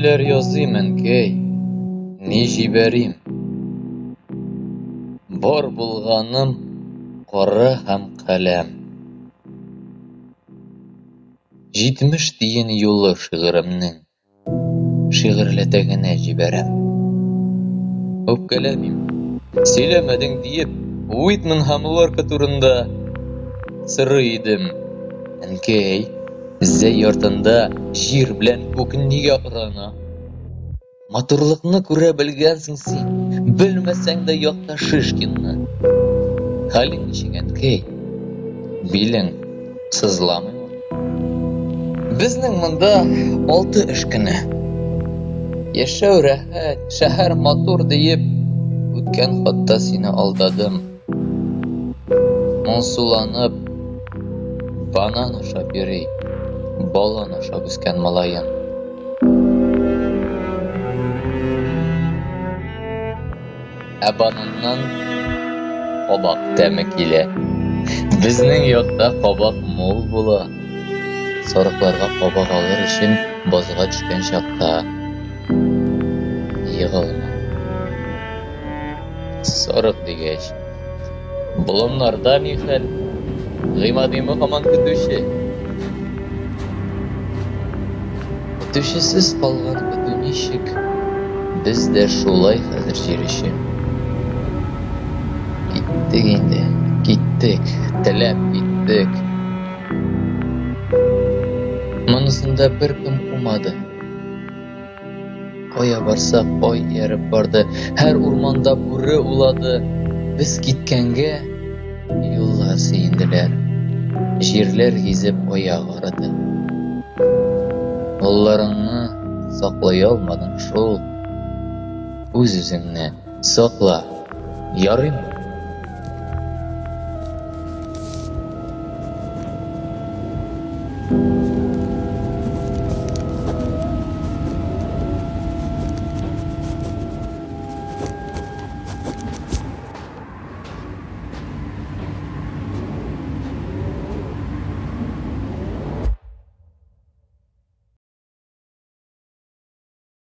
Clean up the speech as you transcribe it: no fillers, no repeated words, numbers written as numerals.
Ниләр языйм, әнкәй, ни җибәрим? Бар булганым кара һәм каләм. 70 тиен юлы шигыремнең шигырьләтә генә җибәрәм. Үпкәләмим. Сөйләмәдең диеп, Уитман һәм Лорка турында сорый идем. Әнкәй, Зәй артында җир белән күк нигә орана? Матурлыкны күрә белгәнсең син, белмәсәң дә якта Шишкинны. Хәлең ничек, әнкәй? Билең сызламыймы? Безнең монда алты эш көне. Яшәү рәхәт, шәһәр матур диеп, үткән хатта сине алдадым. Моңсуланып, банан ашап йөри, балан ашап үскән малаең. Ә бананнан кабак тәме килә. Безнең якта кабак мул була. Сарыкларга кабак алыр өчен базга төшкән чакта егылма. Сарык дигәч, болыннарда ни хәл? Гыймадимы һаман көтүче? Көтүчесез калган көтү ничек? Без дә шулай хәзер җир өчен. Киттек инде, киттек, теләп киттек. Монысында беркем кумады. Кая барсак, ай ияреп барды. Һәр урманда бүре улады. Без киткәнгә юллар сөенделәр. Җирләр гизеп аяк арыды. Улларыңны саклый алмадың шул. Үз-үзеңне сакла, ярыймы?